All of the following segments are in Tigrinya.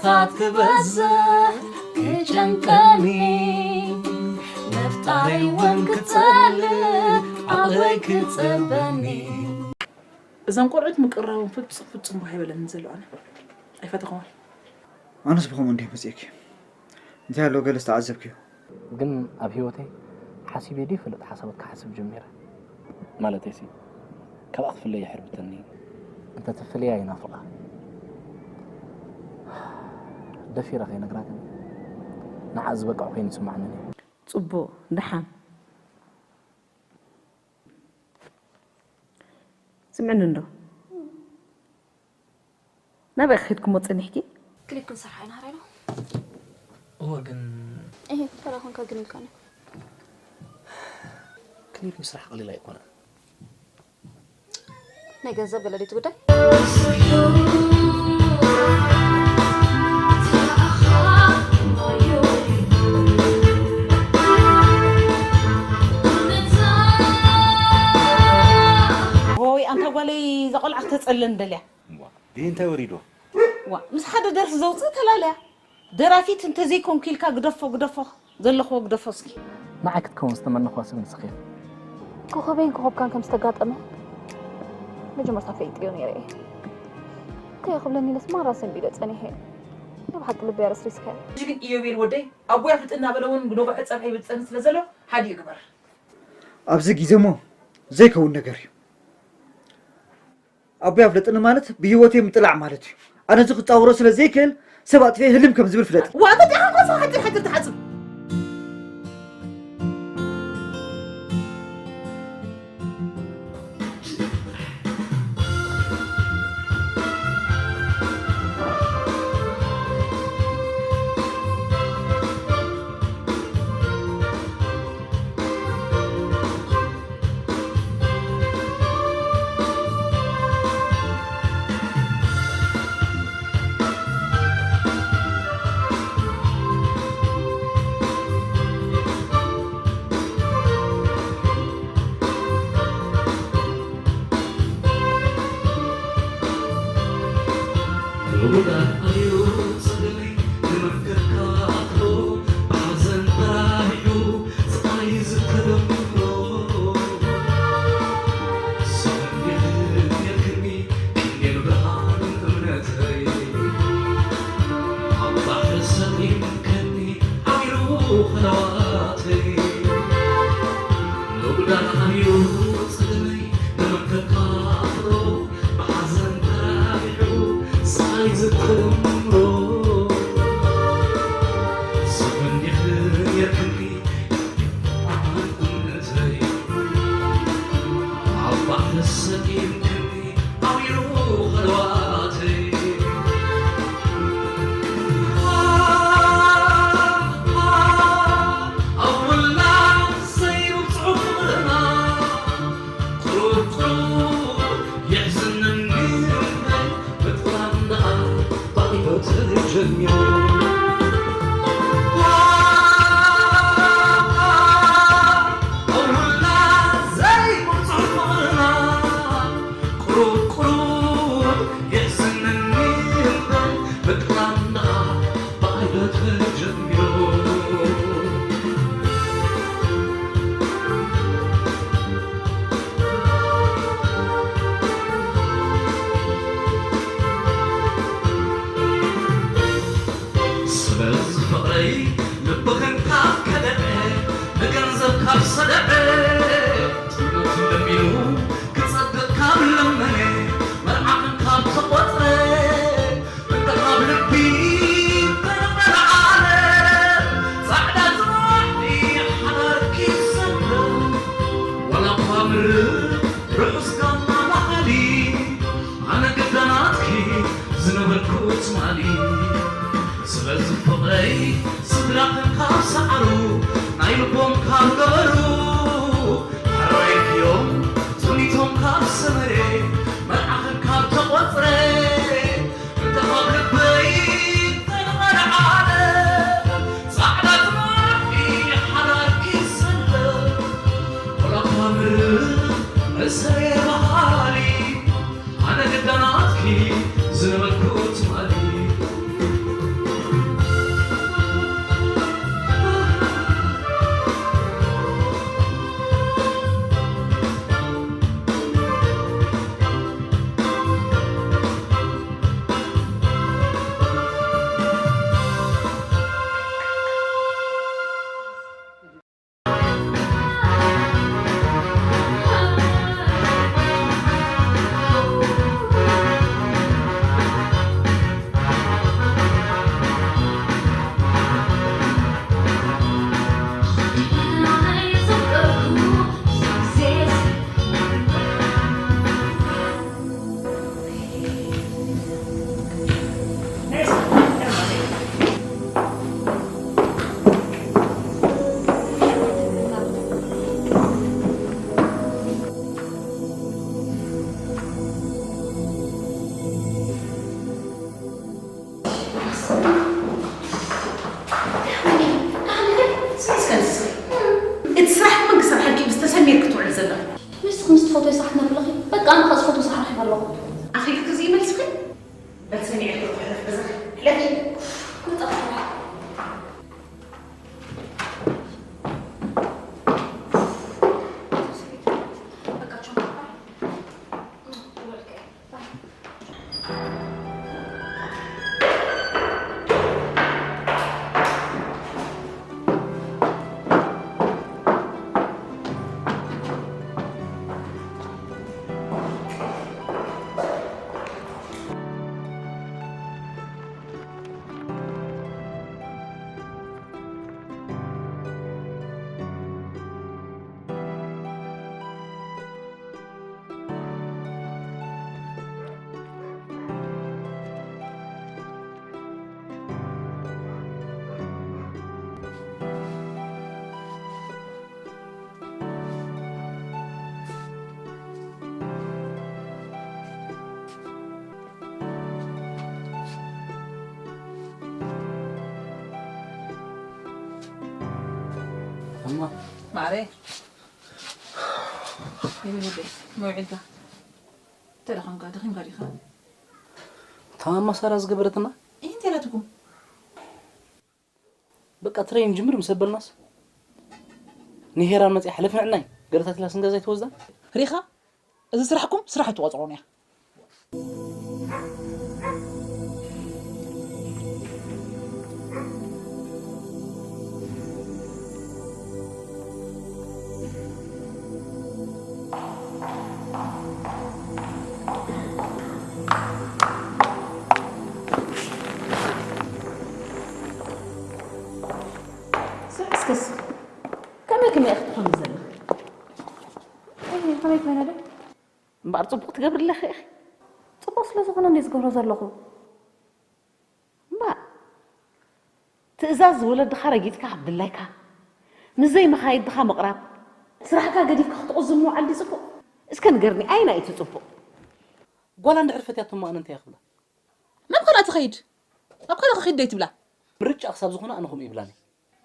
ታት ክበዝሕ ክጨንቀኒ፣ ምፍጣረይ እውን ክጸልእ ዓቕለይ ክጸበኒ። እዞም ቆልዑት ምቅራቦም ፍጹም ፍጹም ባህ ኣይበለንን ዘሎ። ኣነ ኣይፈተኹዎን። ኣነስ ብኸምኡ እንዲየ መጺእኪ። እንታይ ኣሎ ገለ ዝተዓዘብክዮ? ግን ኣብ ህይወተይ ሓሲበ ዘይፈልጥ ሓሳባት ክሓስብ ጀሚረ። ማለተይሲ፣ ካብኣ ክፍለይ የሕርብተኒ። እንተ ትፍለያ ይናፍቓ። ደፊረ ከይነግራ ግን ንዓ ዝበቅዕ ኮይኑ ይስማዓኒ እዩ። ጽቡቕ፣ ደሓን። ስምዕኒ እንዶ። ናበይ ከድኩሞ ጸኒሕኪ? ክሊፕ ክንሰርሓ ኢና፣ ሃራይ ዶ? እወ፣ ግን እህ፣ ተራ ኮንካ ግን ኢልካኒ። ክሊፕ ምስራሕ ቀሊል ኣይኮነን። ናይ ገንዘብ ገለ ድዩ እቲ ጉዳይ? ሆይ፣ ኣንታ ጓለይ፣ እዛ ቆልዓ ክተጸልለኒ ደልያ። እዋ፣ ድዩ እንታይ ወሪድዋ? ዋ፣ ምስ ሓደ ደርፊ ዘውጽእ ተላለያ። ደራፊት እንተዘይኮንኩ ኢልካ ግደፎ፣ ግደፎ፣ ዘለኽዎ ግደፎ እስኪ። ንዓይ ክትከውን ዝተመነኽዋ ሰብ ንስኺ ኢኺ። ኮኸበይን ኮኸብካን ከም ዝተጋጠመ መጀመርታ ፈሊጠዮ ነይረ እየ። እንታይ ክብለኒ ኢለስ ማራ ሰንቢደ ጸኒሐ። ናይ ብሓቂ ልበይ ኣረስሪስካዮ። ሕጂ ግን ኢዮቤል ወደይ ኣቦይ ኣፍልጥ እናበለ እውን ብነብሑ ጸብሐ ይብል ዝጸንህ ስለ ዘሎ ሓዲኡ ግበር። ኣብዚ ግዜ እሞ ዘይከውን ነገር እዩ። ኣቦይ ኣፍለጥኒ ማለት ብህይወተይ ምጥላዕ ማለት እዩ። ኣነ እዚ ክጻወሮ ስለ ዘይክእል ሰብ ኣጥፊኤ ህልም ከም ዝብል ፍለጥ። ዋ፣ ተጣዕም፣ ቆጽሊ ሓጺር ሓጺር ትሓጽብ። ስለዚ ፍቕረይ ልብኽን ካብ ከደዐ፣ ንገንዘብ ካብ ሰደዐ፣ ጥሜቱ ለሚኑ ክጸድቕ ካብ ለመነ፣ መርዓኽን ካብ ተቖጽረ፣ እንተ ካብ ልቢ እንተነቐለ ዓለም፣ ጻዕዳ ጽናዕቲ ሓዳርኪ ሰንደል፣ ዋላ እኳ ምርር ርሑስ ጋማ መዓሊ፣ ኣነ ግዳ ናትኪ ዝነበርኩ ትማሊ። ስለዚ ፍቕረይ ስድራኽን ካብ ሰዓሩ፣ ናይ ልቦም ካብ ገበሩ፣ ሕራይ እዮም ጥሚቶም ካብ ሰመረ፣ መርዓኽን ካብ ተቖጽረ፣ እንተ ካብ ልበይ ተንቐልዓለ፣ ጻዕዳ ጽናዕቲ ሓዳርኪ ሰለ፣ ወላ እኳ ምርር መሰለ በሃሊ፣ ኣነ ግዳ ናትኪ ዝነበርኩ ትማሊ። እማ። ማዕረ። ይብል ወደይ፣ መውዒልካ። ተደኸምካ፣ ደኺምካ ዲኻ? ታማማ ሳራ ዝገበረትና? እንታይ ኢላትኩም? በቃ ትሬን ጅምር ምስ ኣበልናስ። ንሄራን መጽያ ሕለፍ ንዕናይ። ገለታት ኢላ ስንገዛ ይትወዝዳ? ሪኻ? እዚ ስራሕኩም ስራሕ ትቆጽሮን እያ። ስራሕ እስከስ ከመይ ከመይ ክትኾኒ ዘለኺ? ኣይ፣ ከመይ ኮይነ ዶ? እምበኣር ጽቡቕ ትገብሪ ኣለኺ ኢኺ። ጽቡቕ ስለ ዝኾነ እንድየ ዝገብሮ ዘለኹ። እምበኣር ትእዛዝ ወለድኻ ረጊጽካ ካብ ድላይካ፣ ምስ ዘይመኻይድኻ ምቕራብ፣ ስራሕካ ገዲፍካ ክትቑዝም ምውዓል ድዩ ጽቡቕ? እስከ ንገርኒ፣ ኣየናይ እዩ እቲ ጽቡቕ? ጓላ እንድሕር ፈትያቶ እሞ ኣነ እንታይ እየ ክብላ? ናብ ካልኣ ትኸይድ፣ ናብ ካልእ ክኸይድ ዶ ኣይትብላ? ምርጫ ክሳብ ዝኾነ ኣነ ከምኡ ይብላኒ።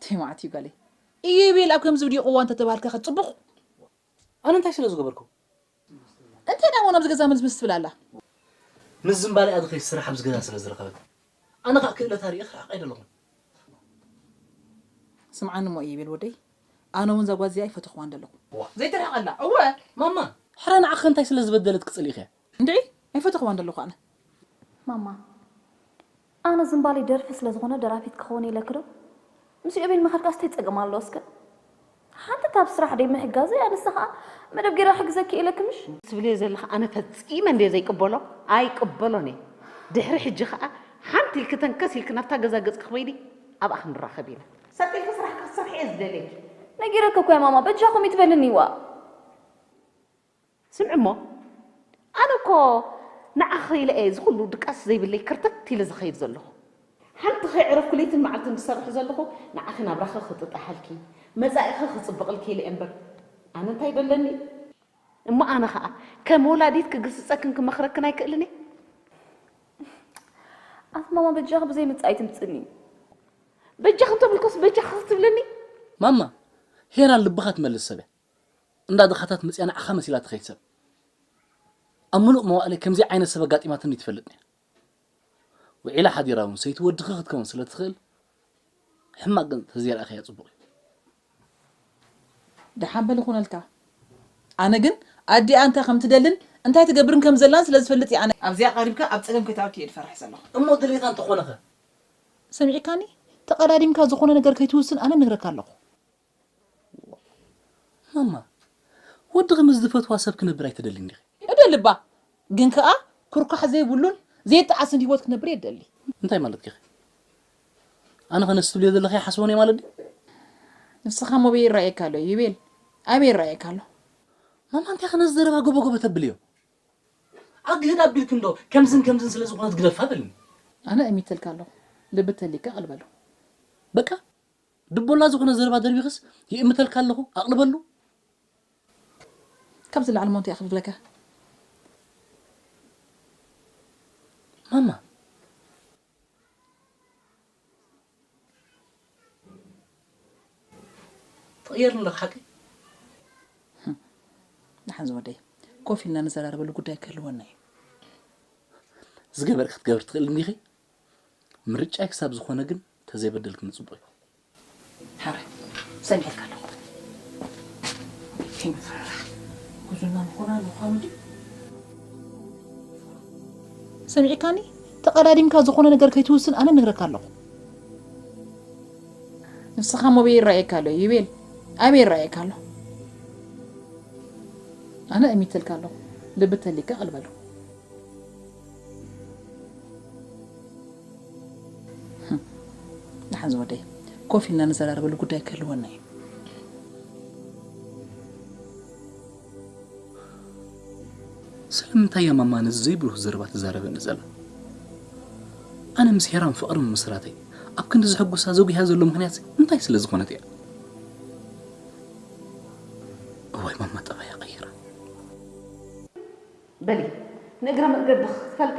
ተይ መዓት እዩ ጓለይ። ኢዮቤል ኣብ ከምዚ ውዲቑዋ እንተተባህልካ ከ ጽቡቕ? ኣነ እንታይ ስለ ዝገበርኩ? እንታይ ደኣ እሞ ናብዚ ገዛ ምልስምስ ትብል ኣላ? ምስ ዝምባሊኣ ዝኸይድ ስራሕ ኣብዚ ገዛ ስለ ዝረኸበት። ኣነ ኸኣ ክእለታ ርእየ ክርሕቕ ኣይደለኹን። ስምዓኒ እሞ ኢዮቤል ወደይ፣ ኣነ እውን እዛ ጓል እዚኣ ኣይፈተኽዋን ደለኹ። ዋ። ዘይትርሕቐላ፣ እወ። ማማ፣ ሕረ ንዓኺ እንታይ ስለ ዝበደለት ክጽልኢኺ? እንድዒ፣ ኣይፈተኽዋን ደለኹ ኣነ። ማማ፣ ኣነ ዝምባለይ ደርፊ ስለ ዝኾነ ደራፊት ክኸውን ኢለኪ ዶ? ምስ ኢዮቤል ምኻድ ከኣስ እንታይ ጸገም ኣለዎ እስከ? ሓንቲ ካብ ስራሕ ደይ ምሕጋዘይ፣ ኣነስ ኸኣ መደብ ገይረ ክሕግዘኪ ኢለኪ ምሽ? ትብልዮ ዘለኺ ኣነ ፈጺመ እንድየ ዘይቅበሎ፣ ኣይቅበሎን እየ። ድሕሪ ሕጂ ኸኣ ሓንቲ ኢልኪ ተንከስ ኢልኪ ናብታ ገዛ ገጽኪ ክበይዲ ኣብኣ ክንራኸብ ኢና። ሰጥ ኢልኪ ስራሕኪ ክትሰርሒ እየ ዝደልየኪ። ነጊረኪ እኮ እየ ማማ፣ በጃኹም ይትበልኒ ዋ። ስምዒ እሞ፣ ኣነ እኮ ንዓኺ ኢለ እየ እዚ ኩሉ ድቃስ ዘይብለይ ክርተት ኢለ ዝኸይድ ዘለኹ። ሓንቲ ከይዕረፍኩ ለይትን መዓልትን ዝሰርሕ ዘለኹ ንዓኺ ናብራኺ ክጥጣሓልኪ፣ መጻኢኺ ክጽብቕልኪ ኢለ እየ እምበር፣ ኣነ እንታይ ደለኒ? እሞ ኣነ ኸኣ ከም ወላዲት ክግስጸክን ክመኽረክን ኣይክእልን እየ? ኣቲ ማማ በጃኺ ብዘይ ምጻእ ኣይትምጽእኒ። በጃኺ እንተብልኩስ በጃኺ ክትብልኒ? ማማ፣ ሄራን ልብኻ ትመልስ ሰብ እያ። እንዳ ድኻታት መጽያ ንዓኻ መሲላ ትኸይድ ሰብ። ኣብ ምሉእ መዋእለይ ከምዚ ዓይነት ሰብ ኣጋጢማትኒ ትፈልጥን እያ። ውዒላ ሓዲራ እውን ሰይቲ ወድኺ ክትከውን ስለ ትኽእል፣ ሕማቕ ግን ተዘይረኣኽያ ጽቡቕ እዩ። ደሓን በል ይኹነልካ። ኣነ ግን ኣዲኣ እንታይ ከም ትደልን እንታይ ትገብርን ከም ዘላን ስለ ዝፈልጥ እየ ኣነ ኣብዚኣ ቀሪብካ ኣብ ጸገም ከይትኣቱ እየ ዝፈርሕ ዘለኹ። እሞ ድሌታ እንተኾነ ኸ? ሰሚዕካኒ? ተቐዳዲምካ ዝኾነ ነገር ከይትውስን ኣነ እነግረካ ኣለኹ። ማማ፣ ወድኺ ምስ ዝፈትዋ ሰብ ክነብር ኣይትደልን ዲኺ? እደሊ እባ፣ ግን ከኣ ኩርኳሕ ዘይብሉን ዘይጠዓስን ህይወት ክነብር እየ እደሊ። እንታይ ማለትኪ ኢኺ? ኣነ ኸ ነዚ ትብልዮ ዘለኺ ኣይሓስቦን እየ ማለት ድዩ? ንስኻ እሞ ኣበይ ይረኣየካ ኣሎ ዩቤል? ኣበይ ይረኣየካ ኣሎ? ማማ፣ እንታይ ኸ ነዚ ዘረባ ጎቦ ጎቦ ተብልዮ? ኣግህድ ኣቢልኪ እንዶ ከምዝን ከምዝን ስለ ዝኾነት ግደፋ በልኒ። ኣነ እሚተልካ ኣለኹ። ልቢ ተሊካ ቅልበሉ። በቃ ድቦላ ዝኾነ ዘረባ ደርቢኽስ ይእምተልካ ኣለኹ፣ ኣቕልበሉ። ካብዚ ላዕሊ እሞ እንታይ እየ ክብለካ? ማማ፣ ትቕየር ኣለኻ ሓቂ? ደሓን ዝወደይ፣ ኮፍ ኢልና ንዘራረበሉ ጉዳይ ክህልወና እዩ። ዝገበርኪ ክትገብሪ ትኽእሊ እንዲኺ? ምርጫይ ክሳብ ዝኾነ ግን ተዘይበደልክኒ ጽቡቕ እዩ። ሓራይ፣ ሰሚዐልካ ኣለኹ። ከይንፈራራሕ። ጉዙና ምኾና ንዃኑ ድዩ? ሰሚዕካኒ? ተቐዳዲምካ ዝኾነ ነገር ከይትውስን ኣነ እነግረካ ኣለኹ። ንስኻ እሞ ኣበይ ይረኣየካ ኣሎ ዩቤል? ኣበይ ይረኣየካ ኣሎ? ኣነ እሚተልካ ኣለኹ። ልቢ ተሊካ ቅልበሉ። ደሓን ዝወደይ፣ ኮፍ ኢልና ንዘራረበሉ ጉዳይ ክህልወና እዩ። ስለምንታይ እያ ማማ ነዚ ዘይብሩህ ዘረባ ትዛረበኒ ዘላ? ኣነ ምስ ሄራን ፍቕሪ ምምስራተይ ኣብ ክንዲ ዘሐጉሳ ዘጉህያ ዘሎ ምኽንያት እንታይ ስለ ዝኾነት እያ? እዋይ ማማ ጠባያ ቀይራ። በሊ፣ ንእግረ መገድኺ ክትፈልጢ።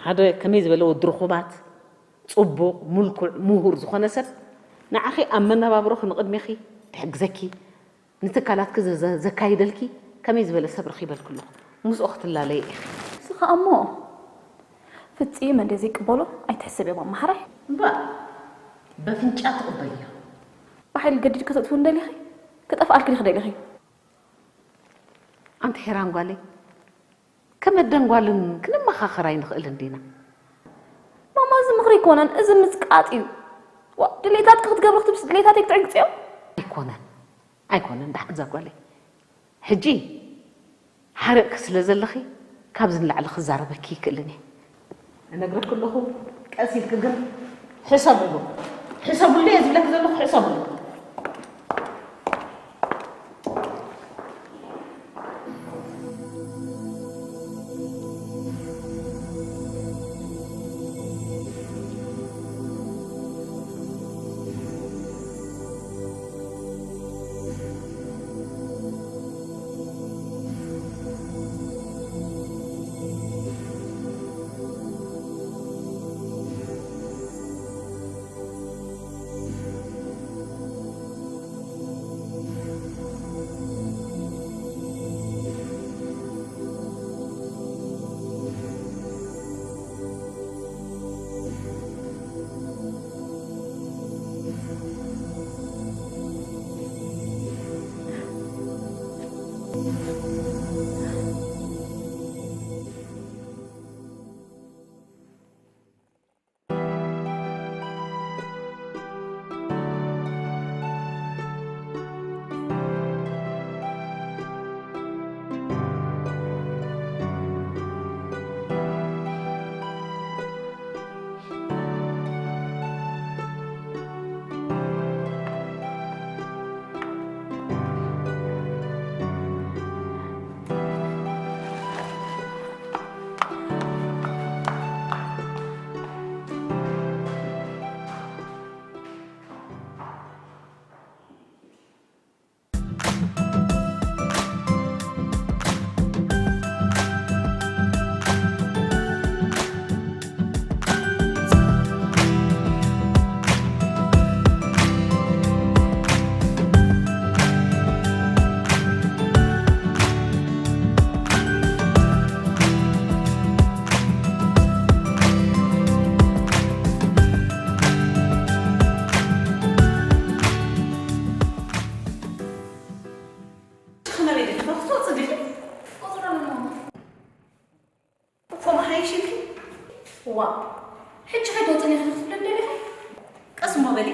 ሓደ ከመይ ዝበለ ወዲ ርኹባት፣ ጽቡቕ፣ ምልኩዕ፣ ምሁር ዝኾነ ሰብ ንዓኺ ኣብ መነባብሮኺ ንቕድሜኺ ትሕግዘኪ፣ ንትካላትኪ ዘ-፣ ዘ-፣ ዘካይደልኪ ከመይ ዝበለ ሰብ ረኺበልኪ ኣለኹ። ምስኡ ክትላለዪ ኢኺ። ንስኻ እሞ ፍጺም እንደ ዘይቅበሎ ኣይትሕሰብ እየ ማማ፣ ሕራይ? እምበኣር በፍንጫ ትቕበልዮ። ብሓይሊ ገዲድኪ ተጥፍኡ እንደሊኺ? ክጠፍኣልኪ ዲኺ ደሊኺ? ኣንቲ ሄራን ጓለይ፣ ከም ኣደን ጓልን ክንመኻኸር ኣይንኽእልን ዲና? ማማ፣ እዚ ምኽሪ ኣይኮነን፣ እዚ ምጽቃጥ እዩ። ዋ፣ ድሌታትኪ ክትገብሪ ክትብስ ድሌታተይ ክትዕንቅጽዮ? ኣይኮነን፣ ኣይኮነን፣ ደሓን እዛ ጓለይ። ሕጂ ሓሪቕኪ ስለ ዘለኺ፣ ካብዚ ንላዕሊ ክዛረበኪ ይክእልን እየ። እነግረኪ ኣለኹ፣ ቀስ ኢልኪ ግን ሕሰብሉ። ሕሰብሉ እየ ዝብለኪ ዘለኹ፣ ሕሰብሉ። ከመይ ኢልኪ ክትወጽኢ ዲኺ? ቆጽሮ ኣለዎ። እኮ መሓይሽ ኢልኪ? ዋ፣ ሕጂ ከይትወጽኒ ኢኺ ክትብለኒ ደሊኺ? ቀስ እሞ በሊ፣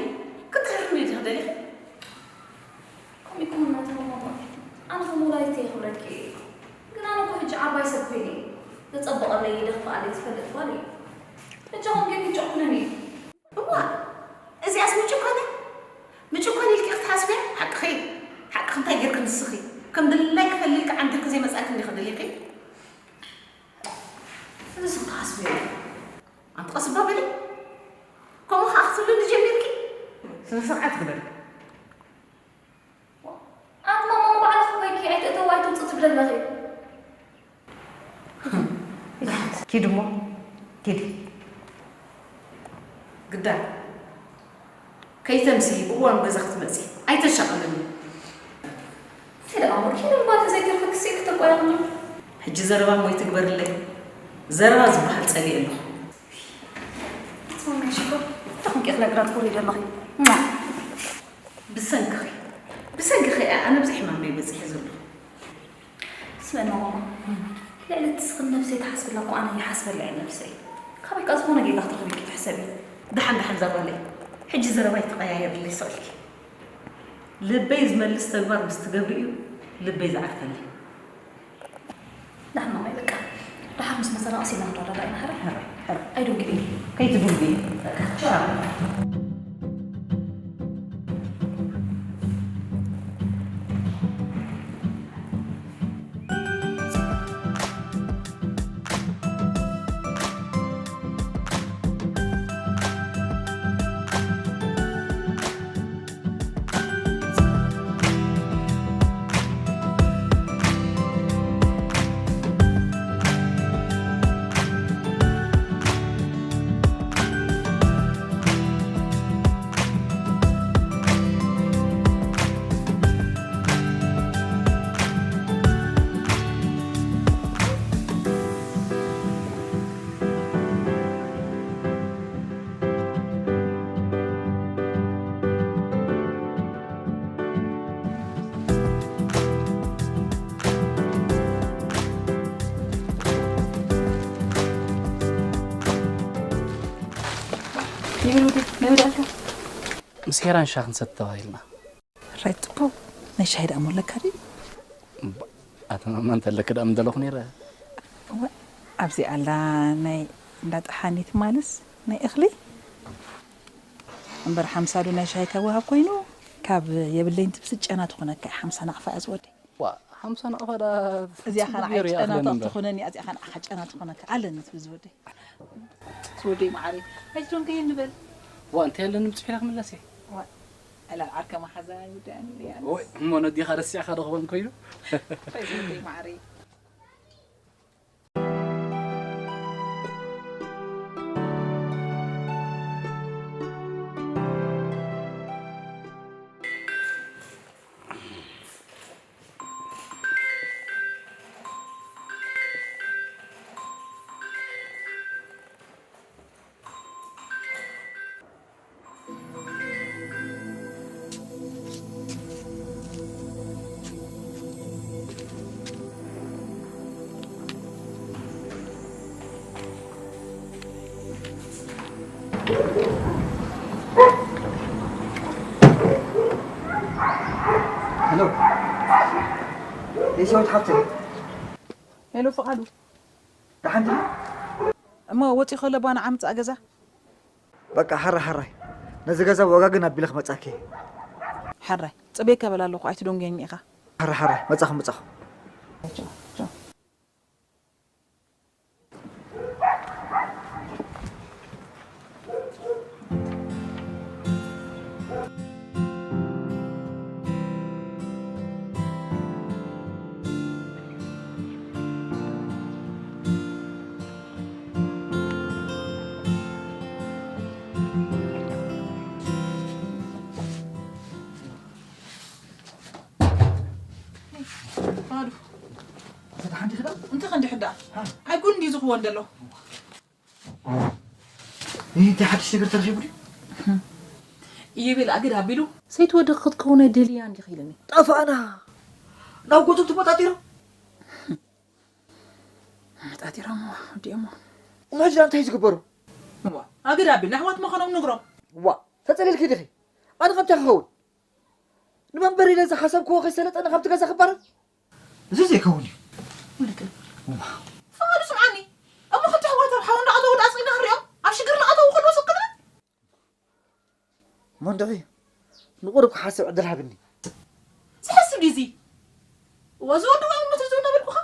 ክትሕርኒ ዲኺ ደሊኺ? ከምኡ ይኩን እናተመመ፣ ኣነ ከም ወላዲት እየ ክብለኪ። ግን ኣነ እኮ ሕጂ ዓባይ ሰብ ኮይነ፣ ዘጸበቐለይ ደኽፍኣለይ ዝፈልጥ ጓል እየ። ሕጂ ከም ጌርኪ ጨኩነኒ። እዋ፣ እዚኣስ ምጭኮነ? ምጭኮነ ኢልኪ ክትሓስብያ? ሓቅኺ፣ ሓቅኺ እንታይ ጌርኪ ንስኺ? ከም ድላይ ክፈልልኪ ዓንዲርኪ ዘይመጻእኪ እንዲኺ ደሊኺ? እዚ ስም ክሓስብዮ። ኣንቲ ቀስ እባ በሊ። ከምኡ ከኣ ክትብልኒ ጀሚርኪ? ስነ ስርዓት ግበሪ። ኣንቲ ማማ ባዕልኺ ኮይንኪ ኣይትእተዊ ኣይትውጽእ ትብሊ ኣለኺ። ኪድ እሞ ኪድ። ግዳ ከይተምሲ ብእዋኑ ገዛ ክትመጺ ኣይተሻቐልኒ። እንታይ ደኣ እሞ ኪድ እምባ ተዘይተርፈክሲ ክትቆያቕኒ። ሕጂ ዘረባ እሞ ይትግበርለይ። ዘረባ ዝበሃል ጸሊኤ ኣለኹ። ኣቲ ማማይ ሽኮር፣ እንታይ ኮንኪ ክነግራ ትኮሪ ዘለኺ? ብሰንክኺ፣ ብሰንክኺ እየ ኣነ ኣብዚ ሕማመይ በጺሐ ዘለኹ። ስምዕና ማማ፣ ልዕሊ እቲ ስኽን ነብሰይ ትሓስብላ እኮ ኣነ ይሓስበላ እየ ነብሰይ። ካበይ ከ ዝኾነ ጌጋ ክትረኽቢ ኢልኪ ትሕሰቢ? ደሓን ደሓን እዛ ጓለይ፣ ሕጂ ዘረባ ኣይትቐያየርለይ ስቕ ኢልኪ። ልበይ ዝመልስ ተግባር ምስ ትገብሪ እዩ ልበይ ዝዓርፈለይ። ደሓን ማማይ በቃ። ደሓር ምስ መጸና ቀስ ኢልና ክንረዳዳእ ኢና፣ ሕራይ? ሕራይ፣ ሕራይ። ኣይደንግዕኒ። ከይትድንግዒ። ቻው። ምስ ሄራን ሻሂ ክንሰቲ ተባሂልና። ሕራይ ጽቡቕ። ናይ ሻሂ ደኣ እሞ ኣለካ ድዩ? እባ፣ ኣተማማ እንተለኪ ደኣ ምደለኹ ነይረ። እወ፣ ኣብዚ ኣላ ናይ እንዳ ጠሓኒት ማለስ ናይ እኽሊ። እምበር ሓምሳ ዶ ናይ ሻሂ ካብ ወሃብ ኮይኑ፣ ካብ የብለይን ትብሲ ጨና ትኾነካ ሓምሳ ናቕፋ እያ ዝወደይ። ዋ፣ ሓምሳ ናቕፋ ደኣ እዚኣ ጽቡቕ ኸኣ ንዓይ ገይሩ ጨና ይኣኽለኒ እምበር። ትኾነኒ፣ እዚኣ ኸኣ ንዓኻ ጨና ትኾነካ። ኣለኒ ትብል ዝወደይ። ዝወደይ መዓረይ። ሕጂ ዶ ንከይድ ንበል? ዋ፣ እንታይ ኣለኒ ብጽሑ ኢለ ክምለስ እየ። ዋ፣ ዕላል ዓርከ መሓዛ ይውዳእኒ እያ። ወይ፣ እሞ ነዲኻ ረሲዕካ ዶ ክኾን ኮይኑ? እንታይ ዝወደይ መዓረይ። ሄሎ፣ የሰዊት ሓፍተይ። ሄሎ ፍቓዱ። ደሓን ዲኺ? እሞ ወጺኡ ከሎ ባና ዓምጻእ ገዛ። በቃ፣ ሓራይ፣ ሓራይ። ነዚ ገዛ ዋጋ ግን ኣቢለ ክመጻኪ። ሓራይ፣ ጽበይ ከበል ኣለኹ፣ ኣይትደንጉየኒ ኢኻ። ሓራይ፣ ሓራይ፣ መጻኹ፣ መጻኹ። ፍቓዱ። እንታይ ደሓን ዲኺ ደኣ? እንታይ ክንዲ ሕዳ? ሃ? ኣይ፣ ጉድ እንድዩ ዝኽወን ዘሎ። ይህ እንታይ ሓድሽ ነገር ተረኺቡ ድዩ? ኢዮቤል ኣግድ ኣቢሉ፣ ሰይትወደኽ ክትከውን ኣይደልያን ዲኺ ኢሉኒ። ጠፋእና። ናብ ጎጆም ተመጣጢሮም። መጣጢሮም ወዲኦሞ። እሞ ሕጂ እንታይ ዝግበሩ? እዋ፣ ኣግድ ኣቢል ንኣሕዋት ምዃኖም ንግሮም። ዋ፣ ተጸሊልኪ ዲኺ? ኣነ ከምታ ክኸውን? ንመንበሪ ኢለ ዝሓሰብክዎ ከይሰለጠኒ ካብቲ ገዛ ክባረር? እዚ ዘይከውን እዩ። ወልከ። እዋ። ፍቓዱ ስምዓኒ። እሞ ከምቲ ኣሕዋት ኣብ ሓው እንዳኣተዉ ደኣ ስኢና ክንሪኦም? ኣብ ሽግር እናኣተዉ ከለዉ ስቕ ክንብል? መንድዒ፣ ንቑሩብ ክሓስብ ዕድል ሃብኒ። ዝሓስብ ድዩ እዚ? እዋ፣ እዚ ወዲ እዋ፣ እምነት እዚ እናበልኩኻ?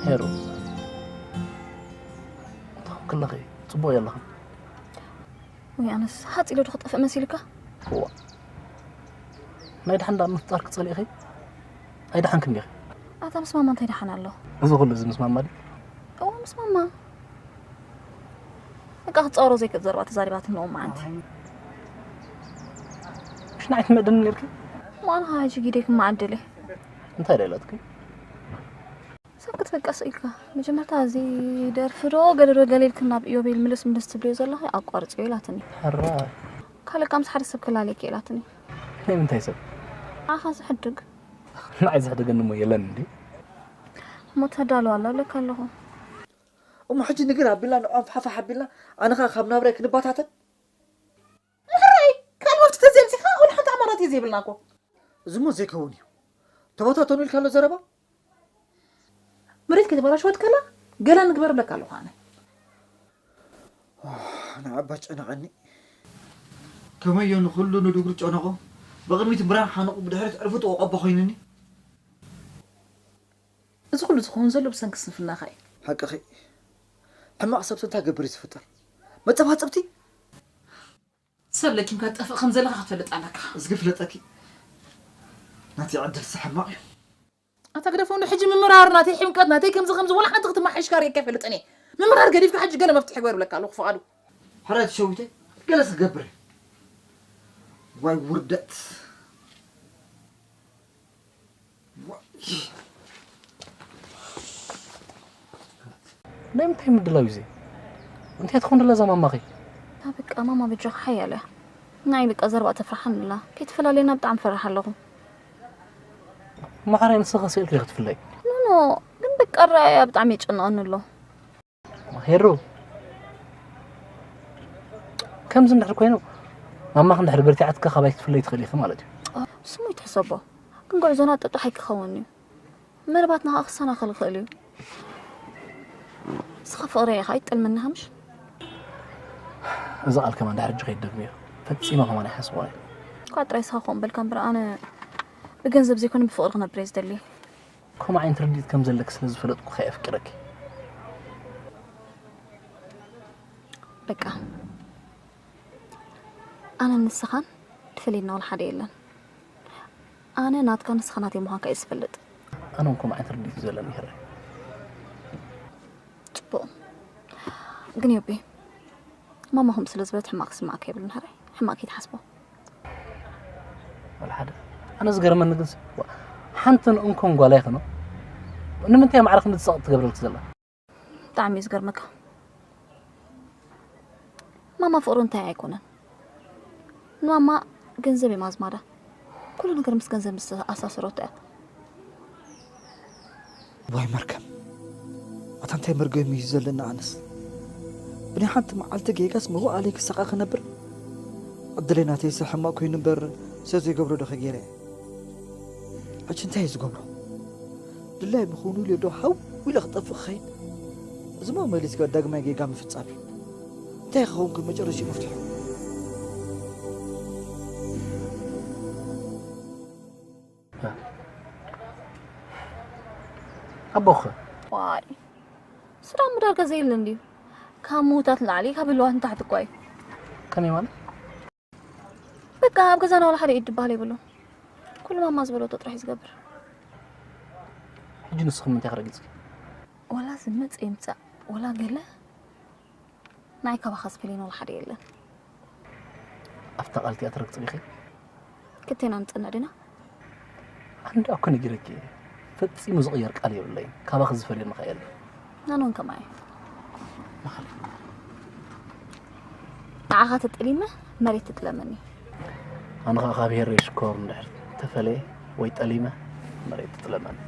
ሄሩ፣ እንታይ ኮንክለኺ? ጽቡቕ የለኽን። ወይ ኣነስ ሃጽ ኢለ ዶ ክጠፍእ መሲልካ? እዋ። ናይ ደሓን ደኣ ምፍጣር ክጸሊእኺ? ኣይደሓንክን ዲኺ? ኣታ ምስ ማማ እንታይ ደሓን ኣሎ? እዚ ኩሉ እዚ ምስ ማማ ድዩ? እዋ፣ ምስ ማማ። በቃ ክትጻወሮ ዘይክእል ዘረባ ተዛሪባትኒ ሎም መዓንቲ። ምሽ ንዓይ ትመደኒ ነርኪ? እሞ ኣነ ኸዓ ሕጂ ጊደይ ክመዓድል እየ። እንታይ ደኣ ኢላትኪ? ሰብ ክትበቃ ስኢልካ። መጀመርታ እዚ ደርፊ ዶ ገለ ዶ ገለ ኢልክን ናብ ኢዮቤል ምልስ ምልስ ትብልዮ ዘለኺ ኣቋርጽዮ ኢላትኒ። ሕራይ። ካልእ ከኣ ምስ ሓደ ሰብ ክላለየኪ ኢላትኒ። ናይ ምንታይ ሰብ? ንዓኻ ዝሕድግ። ንዓይ ዝሕደገኒ እሞ የለን እንዴ? እሞ ተዳልዋ ኣሎ እብለካ ኣለኹ። እሞ ሕጂ ንግር ኣቢልና ንዕኦም ፋሕፋሕ ኣቢልና ኣነ ኸኣ ካብ ናብራይ ክንባታተን? ሕራይ፣ ካልእ መፍትሒ ተዘይምጺኻ ወላ ሓንቲ ኣማራጺ ዘይብልና እኮ። እዚ እሞ ዘይከውን እዩ። ተበታተኑ ኢልካ ኣሎ ዘረባ? መሬት ከይተበላሸወት ከላ ገለ ንግበር እብለካ ኣለኹ ኣነ። ንዓባ ጨነቐኒ። ከመዮ ንኹሉ ንድግሩ ጨነቖ። ብቕድሚት ብራን ሓነቑ፣ ብድሕሪት ዕርፊ ጥቑቆቦ ኮይኑኒ። እዚ ኩሉ ዝኸውን ዘሎ ብሰንኪ ስንፍናኻ እዩ። ሓቅኺ። ሕማቕ ሰብሲ እንታይ ገብር እዩ ዝፍጠር? መጸባጸብቲ? ሰብ ለኪምካ ትጠፍእ ከም ዘለኻ ክትፈልጥ ኣለካ። እዝጊ ፍለጠኪ። ናተይ ዕድልሲ ሕማቕ እዩ። ኣታ ግደፎ እንዶ ሕጂ ምምራር ናተይ ሕምቀት ናተይ ከምዚ ከምዚ ወላ ሓንቲ ክትመሓየሽካ ርእየካ ኣይፈልጥን እየ። ምምራር ገዲፍካ ሕጂ ገለ መፍትሒ ግበር እብለካ ኣለኹ ፍቓዱ። ሕራይ ተሸዊተ ገለስ ክገብር እየ። ዋይ ውርደት። ዋይ። ናይ ምንታይ ምድላው እዩ እዚ? እንታይ ትኾን ደላ እዛ ማማኺ? ኣበቃ ማማ በጃኻ ሓያል እያ። ንዓይ በቃ ዘረባ ተፍርሓኒ ኣላ። ከይትፈላለየና ብጣዕሚ ፈርሕ ኣለኹ። ማዕረ ንስኻ ስእልክ ዲኻ ትፍለይ? ኖ ኖ፣ ግን በቃ ኣረኣእያ ብጣዕሚ የጨንቐኒ ኣሎ። ሄሩ፣ ከምዚ እንድሕር ኮይኑ ማማኽ እንድሕር በርቲዓትካ ካባይ ክትፍለይ ትኽእል ኢኺ ማለት እዩ። ስሙ ይትሕሰቦ፣ ግን ጉዕዞና ጥጡሕ ኣይክኸውን እዩ። ምናልባት ንኻ ክሰናኸል ይኽእል እዩ። ንስኻ ፍቕረይ ኢኻ፣ ኣይትጠልመኒ ሃምሽ። እዚ ቃል ከማን ድሕሪ ሕጂ ከይትደግምዮ። ፈጺመ ከማን ኣይሓስቦን እየ። እኳ ጥራይ ንስኻ ከምኡ በልካ እምበር፣ ኣነ ብገንዘብ ዘይኮነ ብፍቕሪ ክነብር እየ ዝደሊ። ከምኡ ዓይነት ርድኢት ከም ዘለኪ ስለ ዝፈለጥኩ እየ ኣፍቂረኪ። በቃ፣ ኣነን ንስኻን ድፈልየና ወላ ሓደ የለን። ኣነ ናትካ፣ ንስኻ ናተይ ምዃንካ እየ ዝፈልጥ። ኣነ እውን ከምኡ ዓይነት ርድኢት እዩ ዘለኒ፣ ሄራይ። ጽቡቕ። ግን ዮቤ፣ ማማ ከምኡ ስለ ዝበለት ሕማቕ ክስምዓካ የብሉን፣ ሄራይ። ሕማቕ ከይትሓስቦ። ወላ ሓደ። ኣነ ዝገርመኒ ግን፣ ሓንቲ ንእንኮን ጓል ኣይኮነ፣ ንምንታይ ማዕረ ክንዲ ትሰቕ ትገብረልኪ ዘላ? ብጣዕሚ እዩ ዝገርመካ። ማማ ፍቕሪ እንታይ ኣይኮነን። ንማማ ገንዘብ እዮም ኣዝማዳ። ኩሉ ነገር ምስ ገንዘብ ምስ ኣሳሰረቶ እያ። ዋይ መርገም፣ ኣታ እንታይ መርገም እዩ ዘለኒ ኣነስ። ብናይ ሓንቲ መዓልቲ ጌጋስ መዋእለይ ክሳቐ ክነብር? ዕድለይ ናተይስ ሕማቕ ኮይኑ እምበር ሰብ ዘይገብሮ ዶ ከገይረ እየ? ሕጂ እንታይ እየ ዝገብሮ? ድላይ ምኾኑ ኢለ ዶ ሃው ኢለ ክጠፍእ ክኸይድ? እዚ እሞ መሊስካ ዳግማይ ጌጋ ምፍጻም እዩ። እንታይ ክኸውን ከ መጨረሽኡ መፍትሑ? ኣቦኸ? ዋይ፣ ስራ ምዳር ገዛ የለን ድዩ? ካብ ምውታት ንላዕሊ ካብ ህልዋት ንታሕቲ እኳ እዩ። ከመይ ማለት? በቃ ኣብ ገዛና ዋላ ሓደ ኢድ ድበሃል የብሉን። ኩሉ ማማ ዝበለቶ ጥራሕ እዩ ዝገብር። ሕጂ ንስኺ ምንታይ ክረግጽኪ? ዋላ ዝመጽእ ይምጻእ፣ ዋላ ገለ ንዓይ ካባኻ ዝፈልየኒ ዋላ ሓደ የለን። ኣብታ ቃል እቲኣ ትረግጽ ዲኺ? ክልቴና ንጽንዕ ዲና? ኣነ ደኣ እኮ ነጊረኪ እየ። ፈጺሙ ዝቕየር ቃል የብለይን። ካባኺ ዝፈልየኒ ኸኣ የለን። ኣነ እውን ከማይ እየ። መኻሪ። ንዓኻ ተጠሊመ መሬት ትጥለመኒ። ኣነ ኸኣ ካብ ሄረይ ሽኮር እንድሕር ተፈልየ ወይ ጠሊመ መሬት ትጥለመኒ።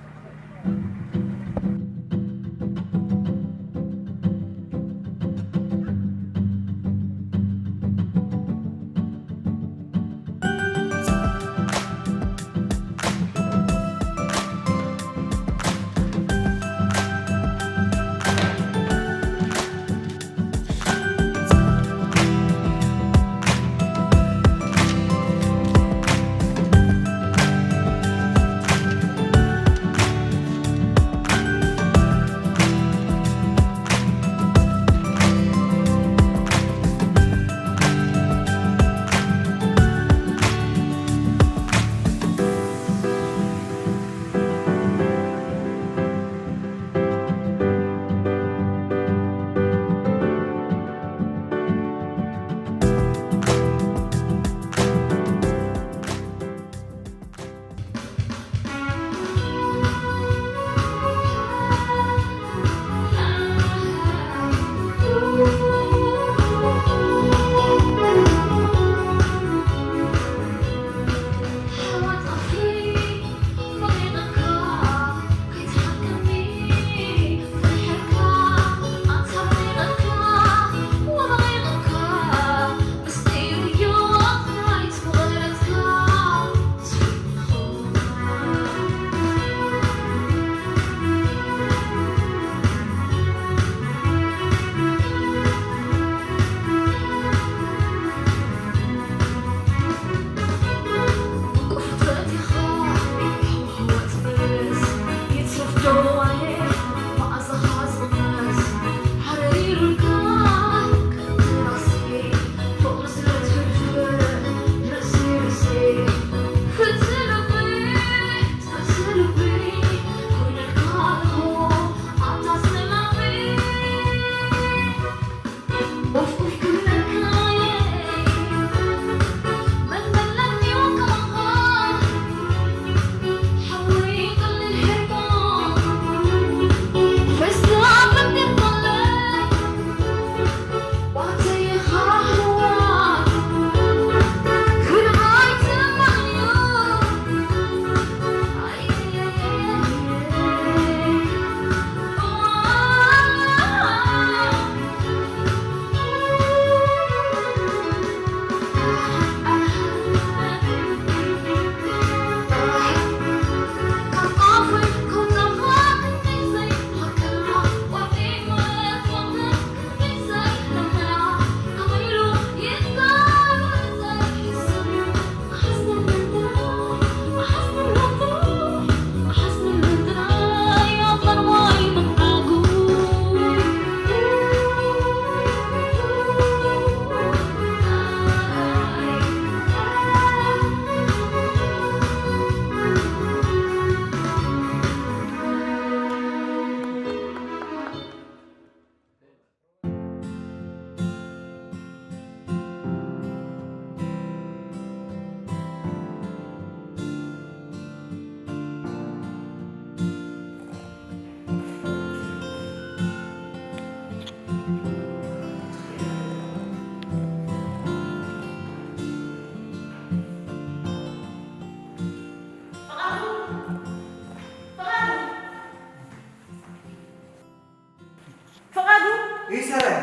ይሰራይ።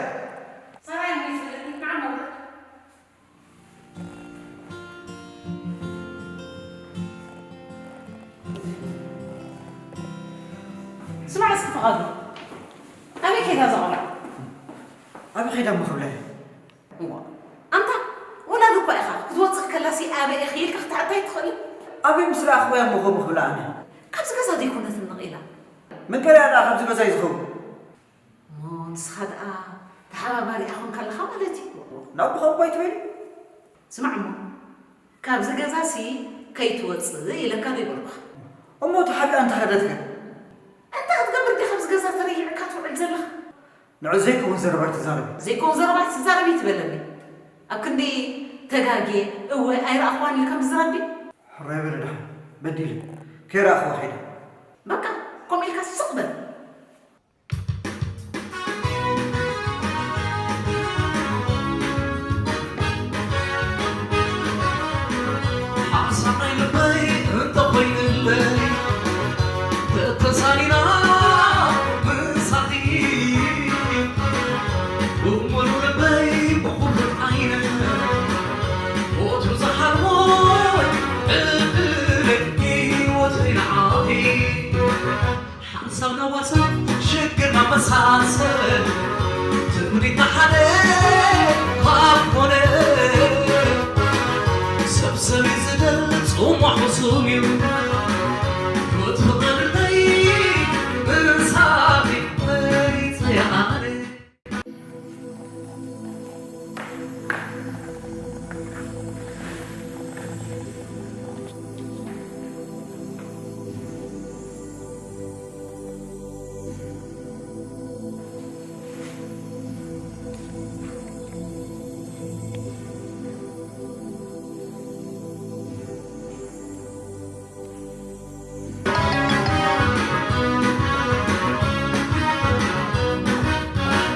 ሰራይ እንዴት ዝለኝ ናሞ። ስማዕ እስኪ ፍቓዱ፣ ኣበይ ከይዳ እዛ ቆልዓ? ኣበይ ከይዳ እሞ ክብላ እየ? እዋ፣ ኣንታ ወላዲ እኳ ኢኻ፣ ክትወፅእ ከላሲ ኣበይ ኢኺ ኢልካ ክትሓታ ኣይትኽእልን? ኣበይ ምስ ረኣኽዋያ እሞ ከምኡ ክብላ ኣነ? ካብዚ ገዛ ዘይኮነት እንቕ ኢላ። መን ቀሪኣ ደኣ ካብዚ ገዛ እዩ ዝኸውን? እሞ ንስኻ ደኣ ተሓባባሪኣ ኾንካ ኣለኻ ማለት እዩ። ናብ ብኸምኡ ኣይትበሊ። ስማዕ እሞ፣ ካብዚ ገዛሲ ከይትወጽእ ኢለካ ዶ ይበልኩኻ? እሞ ተሓቢኣ እንተኸደት ከ? እንታይ ክትገብር ዲኻ ኣብዚ ገዛ ተረይዕካ ትውዕል ዘለኻ? ንዑ ዘይከውን ዘረባ ኣይትዛረቢ። ዘይከውን ዘረባ ኣይትዛረቢ ትበለኒ? ኣብ ክንዲ ተጋግየ፣ እወ ኣይረኣኽዋን ኢልካ ምዝራብ ድዩ? ሕራይ በሊ ደሓን፣ በዲለ። ከይረኣኽዋ ከይደ። በቃ፣ ከምኡ ኢልካ ስቕ በል። ሓሳብ ናይ ልበይ እንተኾይንለይ ተተሳኒና ምሳኺ ብሙሉ ልበይ ብኹሉ ዓይነት ወትሩ ዝሓልሞ ዕድለይ ህይወተይ ንዓኺ ሓንሳብ ነዋሳ ሽግርና መሳሰል ትምኒትና ሓደ ካብ ኮነ ሰብ ሰብ እዩ ዝደል ጽሙሕ ሕሱም እዩ ሞት ፍቕርተይ ምሳኺ መሪጸ ይኣነ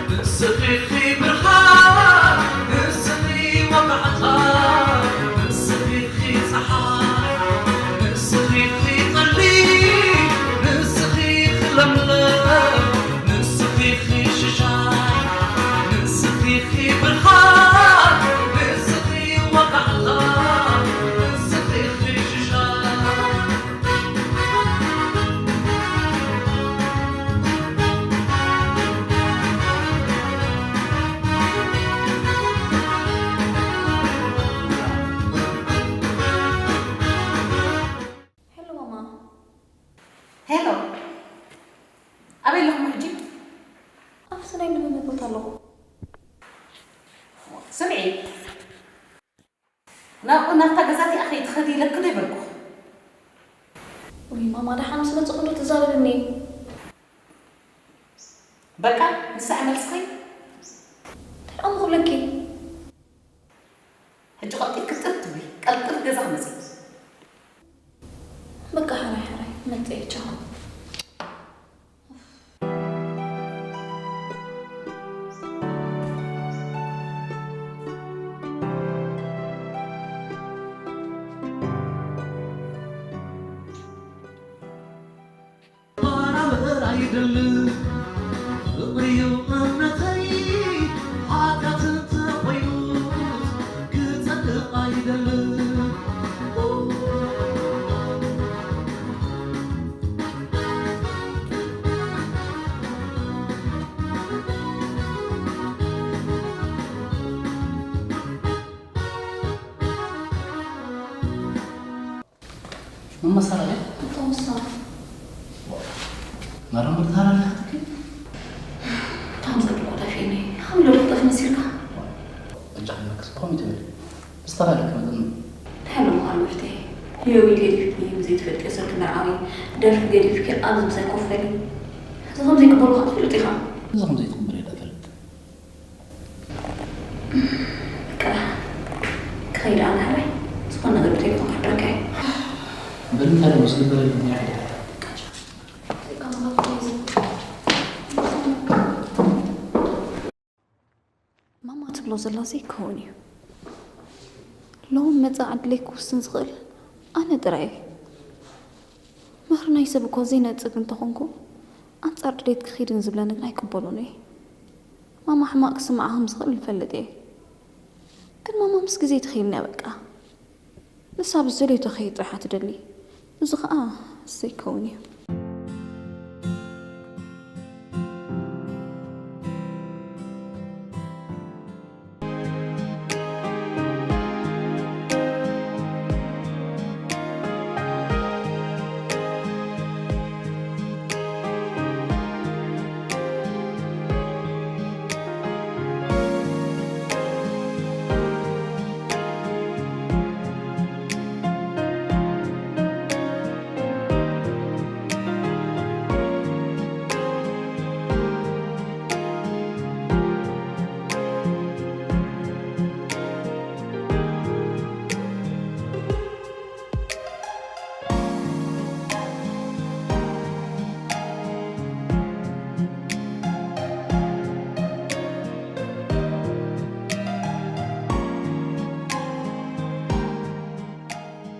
ንስኺ ኢኺ ብርሃን ንስኺ ወጋሕታ ንስኺ ኢኺ ጸሓይ ንስኺ ኢኺ ጠሊ ንስኺ ኢኺ ለምለም ንስኺ ኢኺ ሽሻይ ንስኺ ኢኺ ብርሃን ንስኺ ወጋሕታ ንስኺ ኢኺ ሽሻይ ሄሎ ማማ። ሄሎ፣ ኣበይ ኣለኹም ሕጂ? ኣብቲ ናይ ልምምድ ቦታ ኣለኹ። ስምዒ፣ ናብኡ ናብታ ገዛ እቲኣ ከይትኸዲ ኢለኪ ዶ ይበልኩ? ውይ ማማ፣ ደሓን ምስ መፅኹ ዶ ትዛረብኒ? በቃ፣ ንሳ እያ መልስኺ? እንታይ ደኣ ክብለኪ? ሕጂ ቀልጢፍኪ ጥብ ትብሊ፣ ቀልጥፍ ገዛ ክመፅእ እዩ። በቃ፣ ሕራይ፣ ሕራይ፣ መፅእ እየ፣ ቻው። ባራበር ኣይደልን ፍቕሪዩ እምነተይ ሓጢኣት እንተኾይኑስ ክጸድቕ ኣይደልን መመሳርሒ እንተወሳ መረምር ታራ ለኽትኪ ታም ዘብቆ ጠፊኒ ሓምሎ ልጠፍ መሲልካ እጃ ሓመክስ ኮሚቴ ብዝተኻለ ክመጠን እንታይ ኣሎ ምዃኑ መፍትሒ ህዮቢ ገዲፍኪ ብዘይትፈልጥዮ ሰብ ትምርዓዊ ደርፊ ገዲፍኪ ኣብዚ ምሳይ ኮፍ በሊ እዚ ከም ዘይቅበሉኻ ትፈልጥ ኢኻ እዚ ከም ዘይትቕበል እየ ዳፈልጥ በቃ ክኸይድ ኣነ ሕራይ ዝኾነ ነገር ብቴሌፎን ክሕብረካ እየ በልምታይ ደሞ ስልበለልኛ ማማ ትብሎ ዘላ ዘይከውን እዩ ሎም መፃ ዕድለይ ክውስን ዝኽእል ኣነ ጥራይ እየ ምህር ናይ ሰብ እኳ ዘይነፅግ እንተኾንኩ ኣንፃር ድሌት ክኺድን ዝብለኒ ግን ኣይቅበሎን እየ ማማ ሕማቕ ክስምዓ ከም ዝኽእል ይፈልጥ እየ። ግን ማማ ምስ ግዜ ትኽይልና በቃ። ንሳ ብዝደለየቶ ከይድ ጥራሕ ትደሊ። እዚ ኸኣ ዘይከውን እዩ።